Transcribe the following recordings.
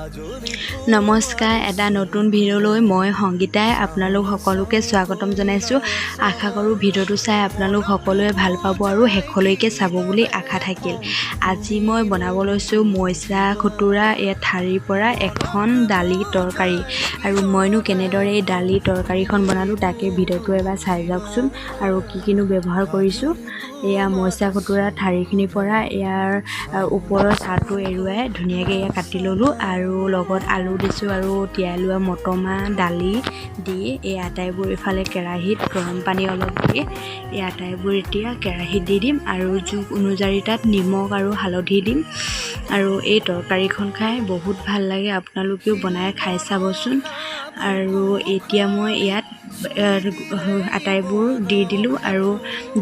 নমস্কাৰ, এটা নতুন ভিডিঅ'লৈ মই সংগীতাই আপোনালোক সকলোকে স্বাগতম জনাইছোঁ। আশা কৰোঁ ভিডিঅ'টো চাই আপোনালোক সকলোৱে ভাল পাব আৰু শেষলৈকে চাব বুলি আশা থাকিল। আজি মই বনাব লৈছোঁ মইচা খুতুৰা এই ঠাৰিৰ পৰা এখন দালি তৰকাৰী, আৰু মইনো কেনেদৰে এই দালি তৰকাৰীখন বনালোঁ তাকে ভিডিঅ'টো এবাৰ চাই যাওকচোন। আৰু কি কিনো ব্যৱহাৰ কৰিছোঁ। এয়া মইচা খুতুৰা ঠাৰিখিনিৰ পৰা ইয়াৰ ওপৰৰ ছালটো এৰুৱাই ধুনীয়াকৈ এয়া কাটি ল'লোঁ, আৰু লগত আলু দিছোঁ আৰু তিয়াই লোৱা মটৰমাহ দালি দি এই আটাইবোৰ ইফালে কেৰাহীত গৰম পানী অলপ দি এই আটাইবোৰ এতিয়া কেৰাহীত দি দিম, আৰু জোখ অনুযায়ী তাত নিমখ আৰু হালধি দিম। আৰু এই তৰকাৰীখন খাই বহুত ভাল লাগে, আপোনালোকেও বনাই খাই চাবচোন। আৰু এতিয়া মই ইয়াত আটাইবোৰ দি দিলোঁ, আৰু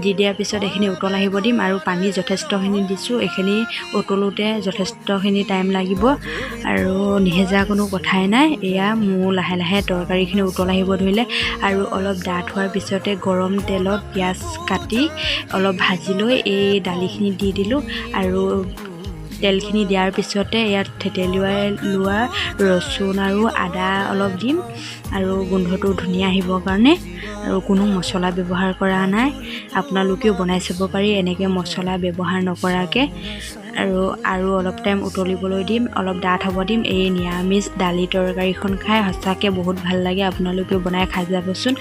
দি দিয়াৰ পিছত এইখিনি উতল আহিব দিম, আৰু পানী যথেষ্টখিনি দিছোঁ। এইখিনি উতলোতে যথেষ্টখিনি টাইম লাগিব আৰু নিসিজা কোনো কথাই নাই। এয়া মোৰ লাহে লাহে তৰকাৰীখিনি উতল আহিব ধৰিলে, আৰু অলপ ডাঠ হোৱাৰ পিছতে গৰম তেলত পিঁয়াজ কাটি অলপ ভাজি লৈ এই দালিখিনি দি দিলোঁ। আৰু তেলখিনি দিয়াৰ পিছতে ইয়াত থেতেলিয়াই লোৱা ৰচুন আৰু আদা অলপ দিম, আৰু গোন্ধটো ধুনীয়া আহিবৰ কাৰণে। আৰু কোনো মছলা ব্যৱহাৰ কৰা নাই, আপোনালোকেও বনাই চাব পাৰি এনেকৈ মছলা ব্যৱহাৰ নকৰাকৈ। আৰু অলপ টাইম উতলিবলৈ দিম, অলপ ডাঠ হ'ব দিম। এই নিৰামিষ দালি তৰকাৰীখন খাই সঁচাকৈ বহুত ভাল লাগে, আপোনালোকেও বনাই খাই যাবচোন।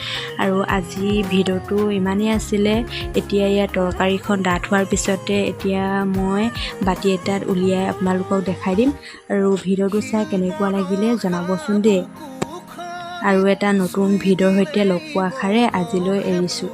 আৰু আজি ভিডিঅ'টো ইমানেই আছিলে। এতিয়া ইয়াৰ তৰকাৰীখন ডাঠ হোৱাৰ পিছতে এতিয়া মই বাতি এটাত উলিয়াই আপোনালোকক দেখাই দিম। আৰু ভিডিঅ'টো চাই কেনেকুৱা লাগিলে জনাবচোন দেই। আৰু এটা নতুন ভিডিঅ'ৰ সৈতে লগ পোৱা আশাৰে আজিলৈ এৰিছোঁ।